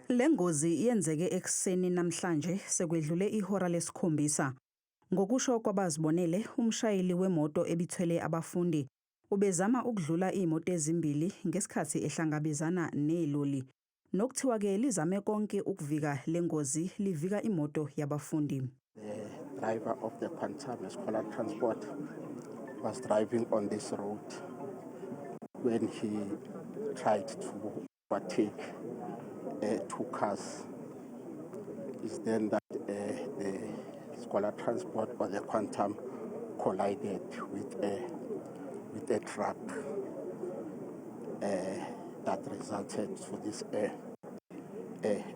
Lengozi yenzeke ekseni namhlanje sekwedlule ihora lesikhombisa. Ngokusho kwabazibonele, umshayeli wemoto ebithwele abafundi ubezama ukudlula imoto ezimbili ngesikhathi ehlangabezana neloli. Nokuthiwa ke lizame konke ukuvika lengozi livika imoto yabafundi. The driver of the Quantum Escolar Transport was driving on this road when he tried to overtake two cars. It's then that the Scholar Transport or the Quantum collided with a truck that resulted to this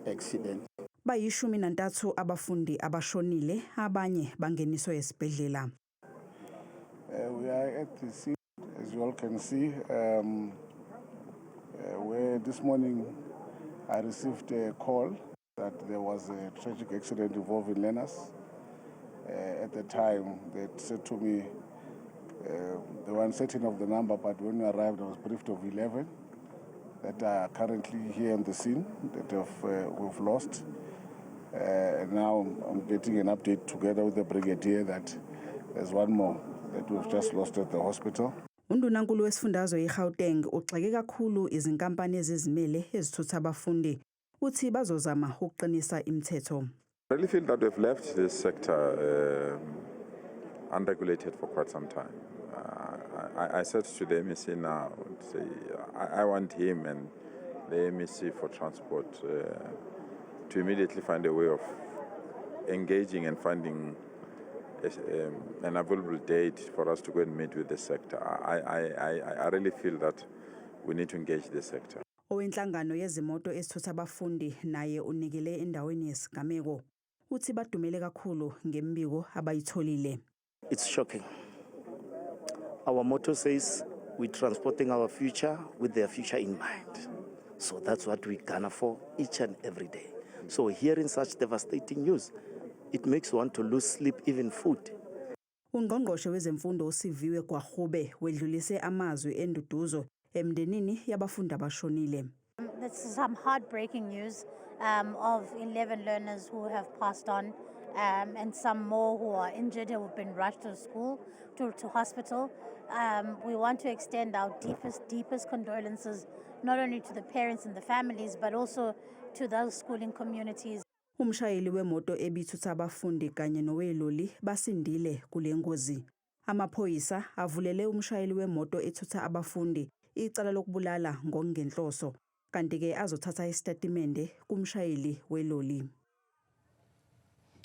accident. Bayishumi nantathu abafundi abashonile, abanye bangeniswe esibhedlela. We are at the scene, as you all can see, where this morning I received a call that there was a tragic accident involving learners. At the time, they said to me, they were uncertain of the number, but when we arrived, I was briefed of 11 that are currently here on the scene that we've lost. And now I'm getting an update together with the brigadier that there's one more that we've just lost at the hospital. Undunankulu wesifundazwe eGauteng ugxeke kakhulu izinkampani ezizimele ezithutha abafundi uthi bazozama ukuqinisa imithetho. I really feel that we've left this sector unregulated for quite some time. I said to the MEC now, I want him and the MEC for transport to immediately find a way of engaging and finding an available date for us to go and meet with the sector. I really feel that we need to engage the sector. Owenhlangano yezimoto ezithutha abafundi naye unikele endaweni yesigameko uthi badumele kakhulu ngembiko abayitholile. It's shocking. Our motto says we're transporting our future with their future in mind. So that's what we garner for each and every day. So hearing such devastating news, it makes one to lose sleep, even food. Ungqongqoshe wezemfundo uSiviwe Gwagube wedlulise amazwi enduduzo emndenini yabafundi abashonile. This is some heartbreaking news of 11 learners who have passed on and some more who are injured who have been rushed to school, to hospital. We want to extend our deepest condolences not only to the parents and the families but also to those schooling communities. Umshayeli wemoto ebithutha abafundi kanye noweloli basindile kule ngozi. Amaphoyisa avulele umshayeli wemoto ethutha abafundi icala lokubulala ngokungenhloso kanti ke azothatha isitatimende kumshayeli weloli.